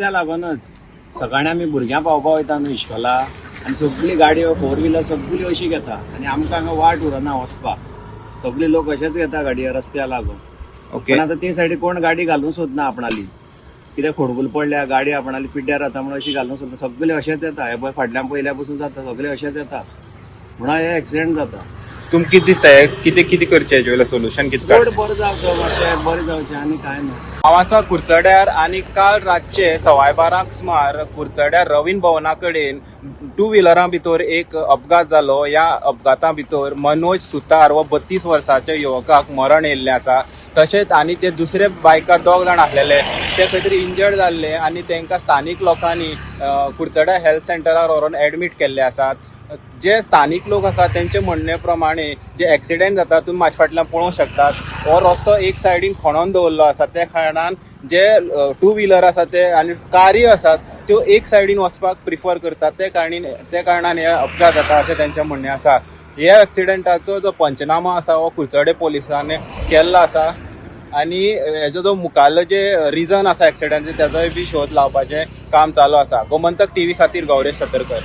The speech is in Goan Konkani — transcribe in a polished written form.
रस्त्या लागूनच सकाळी आमी भुरग्यां पावपा वयता न्हू इश्कोला आनी सगळी गाडयो फोर व्हिलर सगळी अशी घेता आनी आमकां हांगा वाट उरना वचपाक. सगळे लोक अशेच घेता गाडयो रस्त्या लागून. ओके. पण आता ते सायडीन कोण गाडी घालूंक सोदना आपणाली, कित्याक खोडगुल पडल्या गाडी आपणाली पिड्ड्यार जाता म्हणून अशी घालूंक सोदना. सगळे अशेच येता, हे पळय फाटल्यान पयल्या पसून जाता, सगळे अशेच येता म्हणून हे एक्सिडेंट जाता. तुमकां कितें दिसता, हे कितें कितें करचें हेजे वयलें सोल्युशन कितें रोड काडचें? बरो जावचो, मातशें बरें जावचें आनी कांय ना. हांव आसा कुडचड्यार आनी काल रातचे 12:15 सुमार कुडचड्यार रवीन भवना कडेन टू व्हिलरां भितर एक अपघात जालो. ह्या अपघाता भितर मनोज सुतार हो 32 वर्साच्या युवकाक मरण येयल्लें आसा. तशेंच आनी ते दुसरे बायकार दोग जाण आसलेले ते खंय तरी इंजर्ड जाल्ले आनी तांकां स्थानीक लोकांनी कुडचड्या हेल्थ सेंटरार व्हरून एडमीट केल्ले आसात. जे स्थानीक लोक आसात तेंचे म्हणणे प्रमाणे जे एक्सिडेंट जाता, तुमी म्हाजे फाटल्यान पळोवंक शकतात, हो रस्तो एक सायडीन खणोन दवरलो आसा. त्या कारणान जे टू व्हिलर आसा ते आनी कारी आसात त्यो एक सायडीन वचपाक प्रिफर करतात. ते कारणान हे अपघात जाता अशें तेंचें म्हणणें आसा. ह्या एक्सिडेंटाचो जो पंचनामो आसा हो कुडचडे पोलिसांनी केल्लो आसा आनी हेजो जो मुखाल्लो जे रिजन आसा एक्सिडेंटाचें तेजोय बी शोध लावपाचें काम चालू आसा. गोमंतक टीव्ही खातीर गौरेश सतरकर.